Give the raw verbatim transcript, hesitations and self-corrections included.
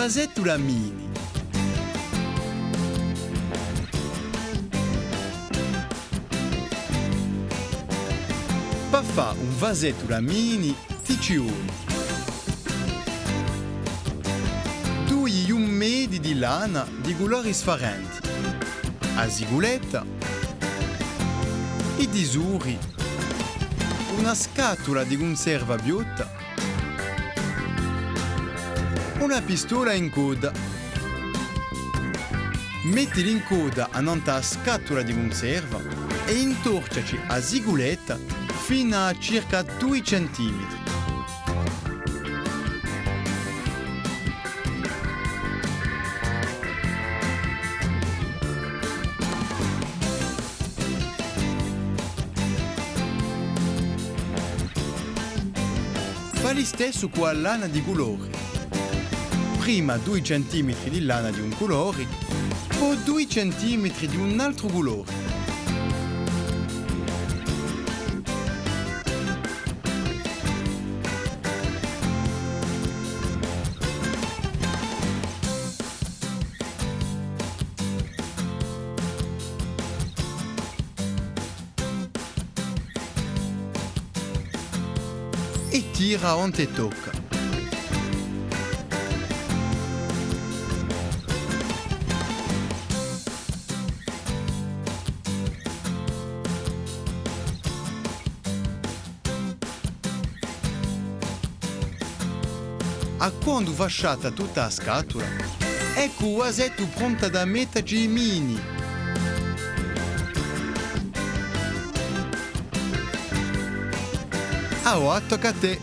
Vasettula mini. Pà fà un vasettula mini ti ci voli dui ghjumeddi di lana di culori sfarenti, a siguletta, i tisori, una scatula di cunserva ghjotta, una pistola incodda. Metti l'incodda annant'à a scatula di cunserva è intorchjaci a siguletta finu à circa dui centimetri. Fà listessu cù a lana di culori. Prima dui centimetri di lana di un culori, po dui centimetri di un altru culori. È tira onde tocca. À quandu fasciata tutta a scatula, eccu u vasettu prontu da mettaci i mini. Avà tocca à tè.